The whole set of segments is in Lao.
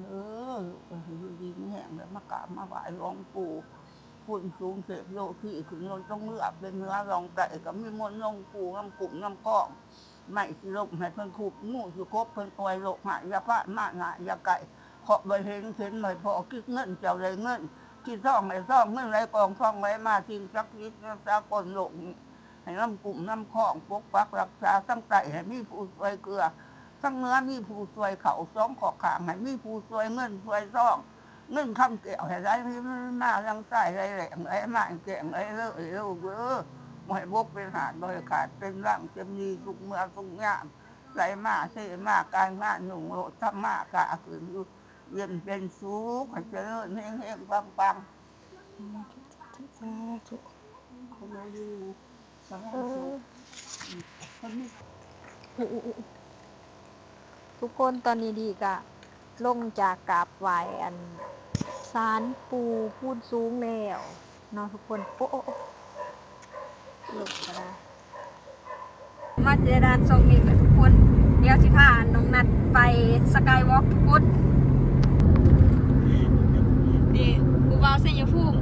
ເອີ ລູກກໍໃຫ້ຢູ່ດີມີແຮງ ແລ້ວມາກາບມາໄຫວ້ຫຼວງປູ່ ບຸນສູງເສກໂຍຄີ ຂຶ້ນລົງເຮືອໄປເໜືອລ່ອງໃຕ້ ກໍມີມົນລົງປູ່ນຳກຸ້ມນຳຄອງ ໄມ້ຊິລົ້ມໃຫ້ເພິ່ນຄຸບ ງູຊິຂົບເພິ່ນອວຍ ໂລກຮ້າຍຢ່າຜ່ານ ມານະຢ່າໃກ້ ເຄາະບໍ່ເຫັນ ເຂັນບໍ່ພໍ ກິດເງິນເຈົ້າໄດ້ເງິນ ກິດທອງໄດ້ທອງ ເງິນໄຫຼກອງທອງໄຫຼມາ ສິ່ງສັກສິດໃນສາກົນໂລກນີ້ ໃຫ້ນຳກຸ້ມນຳຄອງ ປົກປັກຮັກສາ ທາງໃຕ້ໃຫ້ມີຜູ້ຊ່ວຍເກືອ ທາງເໜືອມີຜູ້ຊ່ວຍເຂົ້າ ສອງຂອບຂ້າງໃຫ້ມີຜູ້ຊ່ວຍເງິນຊ່ວຍທອງ ເງິນຄຳແກ້ວໃຫ້ໄຫຼມາ ດັ່ງຊາຍໄຫຼແລ້ງ ໄຫຼມາແກ້ງໄຫຼເລີຍ ເອີ ບໍ່ໃຫ້ບົກເປັນຫາດ ບໍ່ໃຫ້ຂາດເປັນວັງ ຈະມີທຸກເມື່ອທຸກຍາມ ໄຫຼມາເທມາ ການງານຮຸ່ງໂລດ ທຳມາຄ້າຂຶ້ນຢູ່ ເຢັນເປັນສຸກ ໃຫ້ຈະເລີນເຮັງໆ ປັງໆ. ສາທຸ ສາທຸ ເອີ ທຸກຄົນ ຕອນນີ້ດີກະລົງຈາກກາບໄຫວ້ອັນສານປູ່ພູນສູງແລ້ວເນາະທຸກຄົນ. ໂອ້ ໂອ້ ໂອ້ ລົງກະໄດ້. ມາເຈດານຊ່ອງນີ້ແຫຼະທຸກຄົນ ດຽວຊິພານ້ອງນັດໄປສະກາຍວອກທຸກຄົນ. ນີ້ຜູ້ບ່າວໄຊຍະພູມ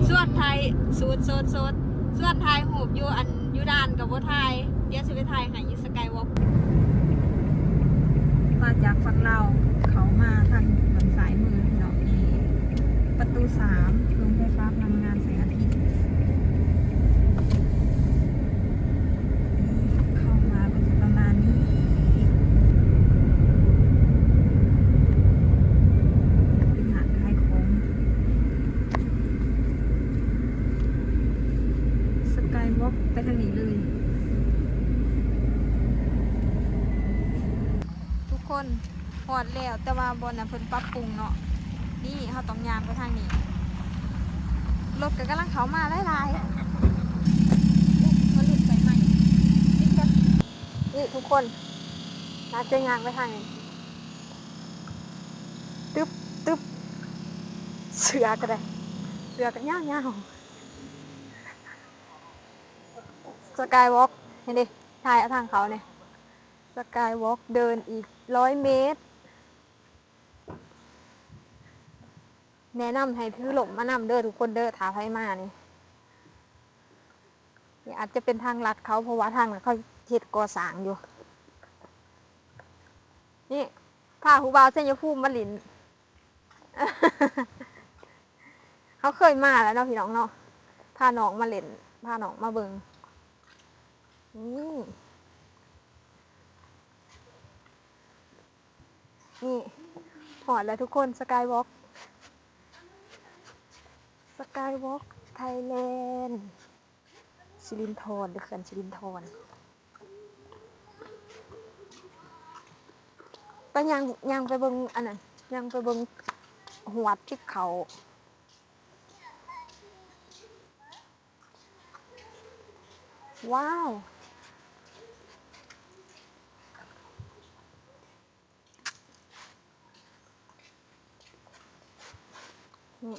ຊວນຖ່າຍ ໂສດ ໂສດ ໂສດ ຊວນຖ່າຍຮູບຢູ່ອັນ ຢູ່ດ່ານກໍບໍ່ຖ່າຍ ດຽວຊິໄປຖ່າຍໃຫ້ຢູ່ສະກາຍວອກ. ມາຈາກຝັ່ງລາວ ເຂົ້າມາທາງເບື້ອງຊ້າຍມືພີ່ນ້ອງ ນີ້ປະຕູສາມ ໂຮງໄຟຟ້າພະລັງງານແສງອາທິດ. ເຂົ້າມາກໍຈະປະມານນີ້ ເປັນຮ້ານຂາຍຂອງ. ສະກາຍວອກໄປທາງນີ້ເລີຍ ທຸກຄົນ. ຮອດແລ້ວ ແຕ່ວ່າບ່ອນນັ້ນເພິ່ນປັບປຸງເນາະ. ນີ້ເຮົາຕ້ອງຍ່າງໄປທາງນີ້ ລົດກໍກຳລັງເຂົ້າມາຫຼາຍໆ. ມາຫຼຸດໄຟໃໝ່ ນີ້ທຸກຄົນ ໜ້າຈະຍ່າງໄປທາງນີ້ ຕຶບ ຕຶບ ເສື້ອກໍໄດ້ ເສື້ອກໍຍາວໆ. ສະກາຍວອກ ເຫັນເດ ຖ່າຍເອົາທາງເຂົານີ້ ສະກາຍວອກ ເດີນອີກຮ້ອຍເມດ. ແນະນຳໃຫ້ຖືລົມມານຳເດີທຸກຄົນເດີ ຖ້າໃຜມານີ້. ນີ້ອາດຈະເປັນທາງລັດເຂົາ ເພາະວ່າທາງນັ້ນເຂົາເຮັດກໍ່ສ້າງຢູ່. ນີ້ ພາຜູ້ບ່າວໄຊຍະພູມມາຫຼິ້ນ. ເຮົາເຄີຍມາແລ້ວເນາະພີ່ນ້ອງເນາະ ພານ້ອງມາຫຼິ້ນ ພານ້ອງມາເບິ່ງ. ນີ້ ນີ້ ຮອດແລ້ວທຸກຄົນ ສະກາຍວອກ ສະກາຍວອກ ໄທແລນ. ສິລິນທອນ ຫຼື ເຂື່ອນສິລິນທອນ. ໄປຍ່າງ ຍ່າງໄປເບິ່ງອັນນັ້ນ ຍ່າງໄປເບິ່ງຫວດຕິບເຂົ້າ. ວ້າວ ນີ້.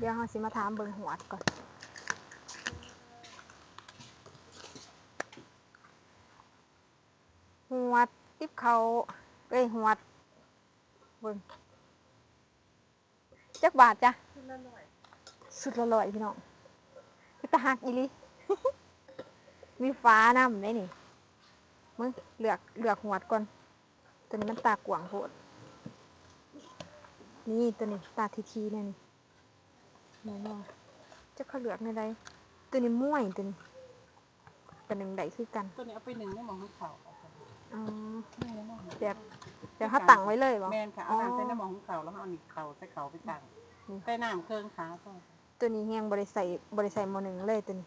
ດຽວເຮົາຊິມາຖາມເບິ່ງຫວດກ່ອນ ຫວດຕິບເຂົ້າ ເອີຍ ຫວດ ເບິ່ງ ຈັກບາດຈະ? ຊຸດລະຮ້ອຍ ຊຸດລະຮ້ອຍພີ່ນ້ອງ ເປັນຕາຮັກອີ່ຫຼີ ມີຝານຳເດ້ນີ້. ເບິ່ງ ເລືອກ ເລືອກຫວດກ່ອນ. ໂຕນີ້ມັນຕາກວ້າງໂພດ ນີ້ ໂຕນີ້ຕາຖີ່ໆ ແນວນີ້ ແມ່ນບໍ່? ຈັກເຂົາເລືອກແນວໃດ ໂຕນີ້ມ້ວຍ ໂຕນີ້ກະໜຶ້ງໄດ້ຄືກັນ. ໂຕນີ້ເອົາໄປໜຶ້ງໃນໝໍ້ຫຸງເຂົ້າ. ອໍ ໜຶ້ງໃນໝໍ້ຫຸງ ແບບ ແບບເຮົາຕັ້ງໄວ້ເລີຍບໍ່? ແມ່ນຄ່ະ ເອົານ້ຳໃສ່ໃນໝໍ້ຫຸງເຂົ້າ ແລ້ວເຮົາເອົານີ້ເຂົ້າໃສ່ເຂົ້າໄປຕັ້ງ ໃສ່ນ້ຳເຄິ່ງຝາພໍ. ໂຕນີ້ແຮງບໍ່ໄດ້ໃສ່ ບໍ່ໄດ້ໃສ່ໝໍ້ໜຶ້ງເລີຍໂຕນີ້.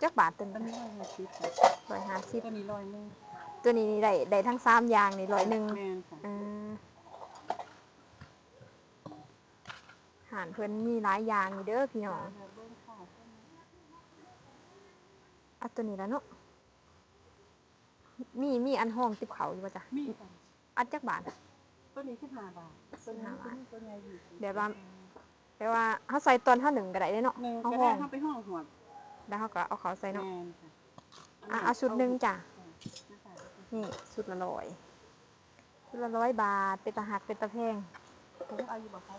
ຈັກບາດໂຕນີ້? ອັນນີ້ຮ້ອຍຫ້າສິບ ຮ້ອຍຫ້າສິບ ໂຕນີ້ຮ້ອຍໜຶ່ງ ໂຕນີ້ນີ້ໄດ້ ໄດ້ທັງສາມຢ່າງນີ້ຮ້ອຍໜຶ່ງ. ແມ່ນຄ່ະ ເອີ ຮ້ານເພິ່ນມີຫຼາຍຢ່າງຢູ່ເດີພີ່ນ້ອງ. ເອົາໂຕນີ້ລະເນາະ. ມີ ມີອັນຮອງຕິບເຂົ້າຢູ່ບໍ່ຈະ? ມີຄ່ະ. ອັນຈັກບາດ? ໂຕນີ້ສິບຫ້າບາດ. ສິບຫ້າບາດ ໂຕໃຫຍ່ຢູ່ ແບບວ່າ ແບບວ່າເຮົາໃສ່ຕອນເຮົາໜຶ້ງກະໄດ້ເດ້ເນາະ. ໜຶ້ງກະໄດ້ ເຮົາໄປຮອງຫວດ ແລ້ວເຮົາກະເອົາເຂົ້າໃສ່ເນາະ. ແມ່ນຄ່ະ. ອ່ະ ເອົາຊຸດໜຶ່ງຈ້າ. ນີ້ຊຸດລະຮ້ອຍ ຊຸດລະຮ້ອຍບາດ ເປັນຕາຮັກ ເປັນຕາແພງ. ຖົງເອົາຢູ່ບໍ່ຄະ?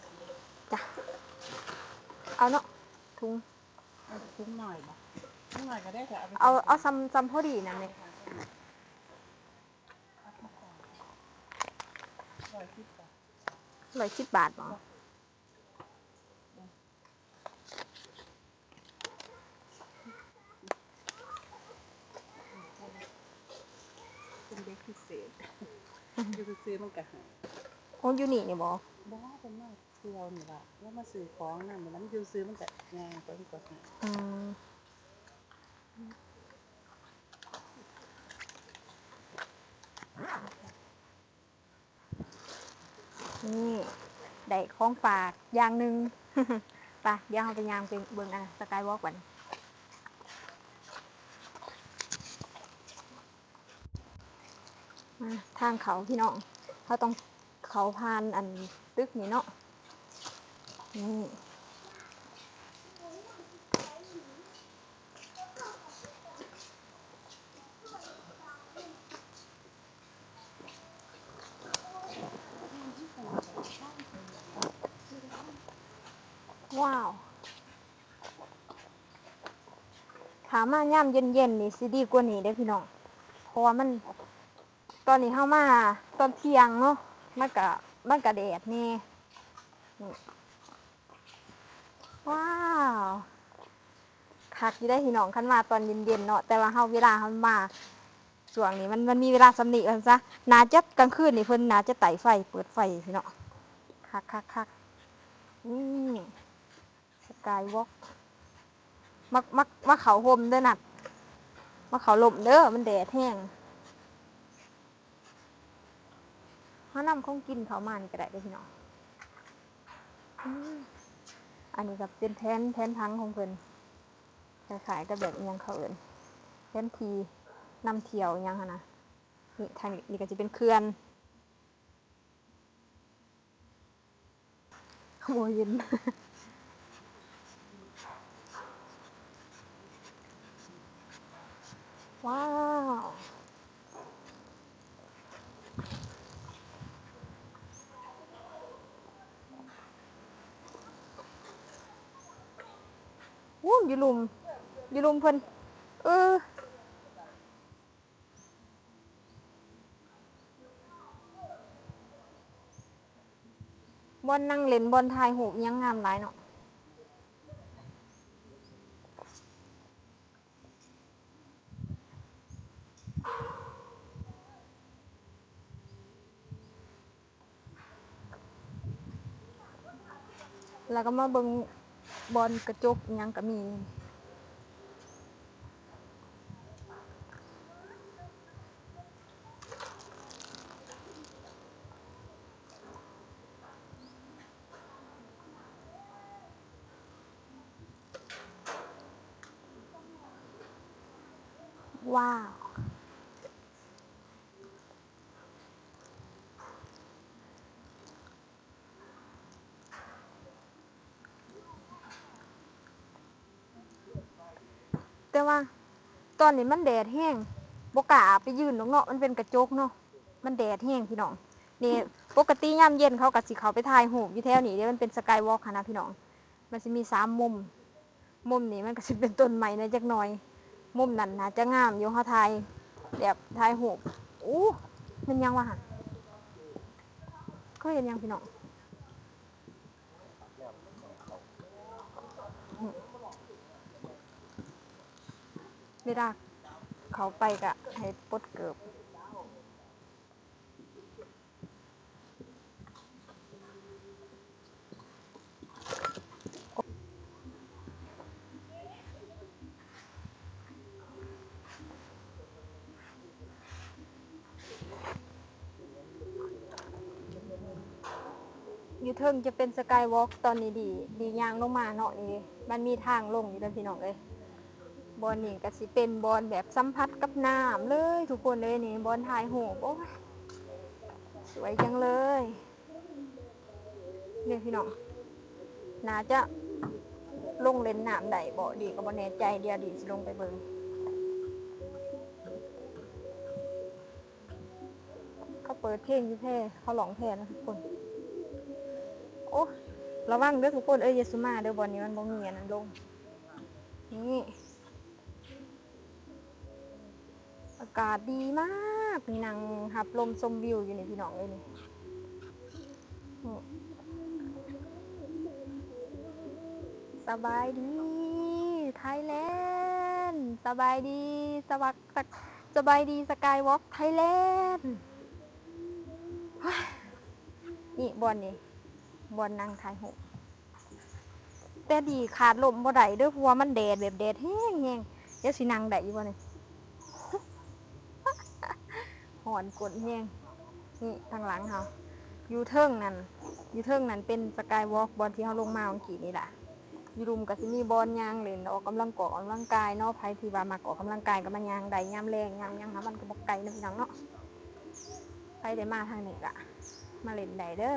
ຈ້າ ເອົາເນາະ ຖົງ ເອົາຖົງໜ້ອຍບໍ່? ຖົງໜ້ອຍກໍໄດ້ ເອົາ ເອົາສ່ຳ ສ່ຳພໍດີນັ້ນແຫຼະ. ຮ້ອຍສິບບາດ ຮ້ອຍສິບບາດບໍ່? ເປັນເດັກພິເສດ ຢູ່ຊື່ໆມັນກໍໃຫ້. ໂອ້ ຢູ່ນີ້ນີ້ບໍ່? ບໍ່ ເພິ່ນມາທ່ຽວນີ້ລະ ລາວມາຊື້ຂອງນຳນີ້ລະ ມັນຢູ່ຊື່ມັນກໍຍ່າງໄປ ມັນກໍໃຫ້. ອືມ. ນີ້ ໄດ້ຂອງຝາກຢ່າງໜຶ່ງ. ໄປ ດຽວເຮົາໄປຍ່າງໄປເບິ່ງ ອ່າ Skywalk ບັດນີ້. ມາທາງເຂົ້າພີ່ນ້ອງ ເຮົາຕ້ອງເຂົ້າຜ່ານອັນຕຶກນີ້ເນາະ. ນີ້ ວ້າວ ຖ້າມາຍາມເຢັນໆນີ້ຊິດີກວ່ານີ້ເດ້ພີ່ນ້ອງ ເພາະວ່າມັນ ຕອນນີ້ເຮົາມາຕອນທ່ຽງເນາະ ມັນກະ ມັນກະແດດແດ່. ນີ້ ວ້າວ ຄັກຢູ່ເດ້ພີ່ນ້ອງ ຄັນມາຕອນເຢັນໆເນາະ ແຕ່ວ່າເຮົາ ເວລາເຮົາມາຊ່ວງນີ້ ມັນ ມັນມີເວລາສ່ຳນີ້ວ່າຊັ້ນຊະ. ໜ້າຈະກາງຄືນນີ້ເພິ່ນໜ້າຈະໄຕ້ໄຟ ເປີດໄຟຊີ້ເນາະ. ຄັກໆໆ ນີ້ Skywalk ມາ ມາ ມາເຂົ້າຮົ່ມເດີນັດ ມາເຂົ້າຮົ່ມເດີ ມັນແດດແຮງ. ເຮົານຳຂອງກິນເຂົ້າມານີ້ກໍໄດ້ເດ້ພີ່ນ້ອງ. ອືມ ອັນນີ້ກໍເປັນແຜນ ແຜນຜັງຂອງເພິ່ນ ຄ້າຍໆກັບແບບ ອີ່ຫຍັງເຂົາເອີ້ນ ແຜນທີ່ນຳທ່ຽວອີ່ຫຍັງຫັ້ນນະ. ນີ້ ທາງນີ້ກໍຈະເປັນເຂື່ອນ ບໍ່ເຢັນ. ວ້າວ ໂອ້ ຢູ່ລຸ່ມ ຢູ່ລຸ່ມເພິ່ນ ເອີ. ບ່ອນນັ່ງຫຼິ້ນ ບ່ອນຖ່າຍຮູບອີ່ຫຍັງງາມຫຼາຍເນາະ. ແລ້ວກໍມາເບິ່ງບ່ອນກະຈົກອີ່ຫຍັງກໍມີ. ວ້າວ ແຕ່ວ່າຕອນນີ້ມັນແດດແຮງ ບໍ່ກ້າໄປຢືນດອກເນາະ ມັນເປັນກະຈົກເນາະ ມັນແດດແຮງພີ່ນ້ອງ. ນີ້ ປົກກະຕິຍາມເຢັນເຂົາກໍຊິເຂົ້າໄປຖ່າຍຮູບຢູ່ແຖວນີ້ເດ້ ມັນເປັນ Skywalk ຫັ້ນນະພີ່ນ້ອງ ມັນຊິມີສາມມຸມ. ມຸມນີ້ມັນກໍຊິເປັນຕົ້ນໄມ້ແດ່ຈັກໜ່ອຍ ມຸມນັ້ນໜ້າຈະງາມຢູ່ ເຮົາຖ່າຍແບບຖ່າຍຮູບ. ໂອ້ ແມ່ນຫຍັງວະຫັ້ນ ເຂົາເຮັດຫຍັງພີ່ນ້ອງ? ເວລາເຂົ້າໄປກໍໃຫ້ປົດເກີບ. ຢູ່ເທິງຈະເປັນ Skywalk ຕອນນີ້ ດີ ດີຍ່າງລົງມາເນາະ ນີ້ມັນມີທາງລົງຢູ່ເດີພີ່ນ້ອງເອີຍ. ບ່ອນນີ້ກໍຊິເປັນບ່ອນແບບສຳຜັດກັບນ້ຳເລີຍທຸກຄົນເອີຍ ນີ້ບ່ອນຖ່າຍຮູບ ໂອ້ຍ ສວຍຈັງເລີຍ. ນີ້ພີ່ນ້ອງ ໜ້າຈະລົງຫຼິ້ນນ້ຳໄດ້ບໍ່ ດີກໍບໍ່ແນ່ໃຈ ດຽວດີຊິລົງໄປເບິ່ງ. ເປີດເພງຢູ່ແພ ເຂົາຮ້ອງແພນະທຸກຄົນ. ໂອ້ ລະວັງເດີທຸກຄົນເອີຍ ຢ່າສູ່ມາເດີ ບ່ອນນີ້ມັນບໍ່ມີອັນນັ້ນລົງ. ນີ້ ອາກາດດີມາກ ນີ້ນັ່ງຮັບລົມຊົມວິວຢູ່ນີ້ພີ່ນ້ອງເອີຍ ນີ້. ນີ້ ສະບາຍດີໄທແລນ ສະບາຍດີສະຫວັກ ສະ ສະບາຍດີສະກາຍວອກໄທແລນ. ນີ້ບ່ອນນີ້ ບ່ອນນັ່ງຖ່າຍຮູບ ແຕ່ດີຂາດລົມບໍ່ໄດ້ເດີ ເພາະວ່າມັນແດດ ແບບແດດແຮງໆ. ດຽວຊິນັ່ງໄດ້ຢູ່ບໍ່ນີ້? ຮ້ອນກົ້ນແຮງ. ນີ້ທາງຫຼັງເຮົາ ຢູ່ເທິງນັ້ນ ຢູ່ເທິງນັ້ນເປັນສະກາຍວອກ ບ່ອນທີ່ເຮົາລົງມາເມື່ອກີ້ນີ້ລະ. ຢູ່ລຸ່ມກໍຊິມີບ່ອນຍ່າງຫຼິ້ນ ອອກກຳລັງກອກກຳລັງກາຍເນາະ. ໃຜທີ່ວ່າມັກອອກກຳລັງກາຍກໍມາຍ່າງໄດ້ ຍາມແລງຍາມຫຍັງ ຫາມັນກໍບໍ່ໄກນະພີ່ນ້ອງເນາະ. ໃຜໄດ້ມາທາງນີ້ກໍມາຫຼິ້ນໄດ້ເດີ.